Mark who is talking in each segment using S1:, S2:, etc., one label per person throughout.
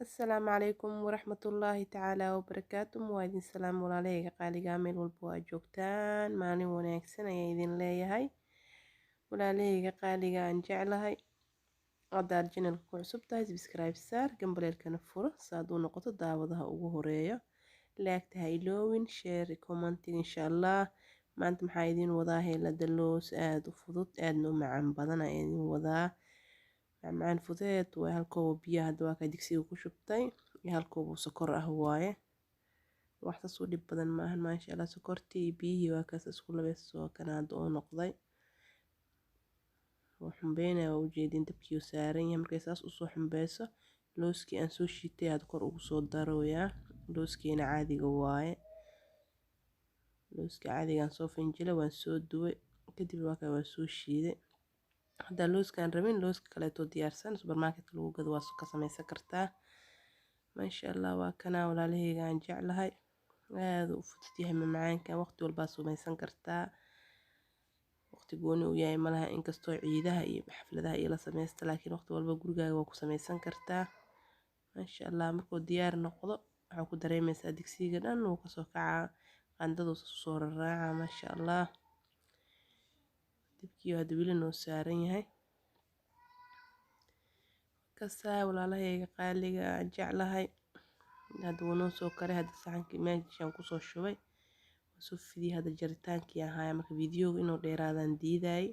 S1: Asalaamu calaykum waraxmatullaahi tacaala wabarakaatu. Waa idin salaam, walaalahayga qaaligaa, meel walba waa joogtaan. Maalin wanaagsan ayaan idin leeyahay, walaalahayga qaaliga aan jeclahay. Haddaad channelka ku cusub tahay, subscribe saar, gambaleelkana furo saad u noqoto daawadaha ugu horeeyo. Like-ta ha iloowin, share, commenting, insha Allah. Maanta maxaa idin wadaa? Heelada loos aada u fudud, aadna u macaan badan ayaa idin wadaa. Macmacaan fudeed waa 1 koob biyaha. Hadda waa kaa digsiga ku shubtay iyo 1 koob oo sokor ah waaye. Wax saas u dhib badan maahan, maasha Allah. Sokortii iyo biyihii waa kaas isku labeysoo kana hadda oo noqday. Waa xumbeynaya, waa ujeedin, dabkii uu saaran yahay. Markay saas usoo xumbeyso, looskii aan soo shiitay aad kor ugu soo darooyaa. Looskiina caadiga waaye, looska caadigaan soo finjilay, waan soo duway, kadib waa kaa waa soo shiiday. Haddaa looskaan rabin, looska kaleeto diyaarsan supermarketka lagu gado waa ka sameysan kartaa, maasha Allah. Waa kanaa, walaalahayga aan jeclahay, aada u fudud yahay mamacaankan. Waqti walbaa samaysan kartaa, waqti gooni uu yahay malaha, inkastoo ciidaha iyo xafladaha iyo la sameysta, laakiin waqti walba gurigaaga waa ku sameysan kartaa, maasha Allah. Markuu diyaar noqdo, waxaa ku dareemeysaa digsiga dhan wuu kasoo kacaa, qandadu soo raraaca, maasha Allah. Dabkii hadda weli noo saaran yahay kasaa, walaalahayga qaaliga aan jeclahay. Hadda wuu noo soo karay. Hadda saxankii meeshaan kusoo shubay, waan soo fidiyey. Hadda jaritaankii aan haya, marka videoga inuu dheeraadaan diidayay,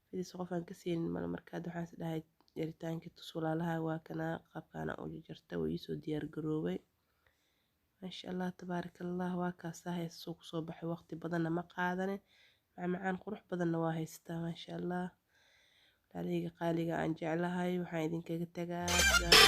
S1: fidis qof aan ka siinin male. Marka hadda waxaan is dhahay jaritaankii tus walaalaha. Waa kanaa qaabkaana u jarjarta, wuu iisoo diyaar garoobay, maasha Allah, tabaaraka Allah. Waa kaasaa heesasoo kusoo baxay, waqti badanna ma qaadanin, macmacaan qurux badanna waa haystaa, maasha Allah. Walaalahayga qaaliga aan jeclahay, waxaan idinkaga tagaa sidaas.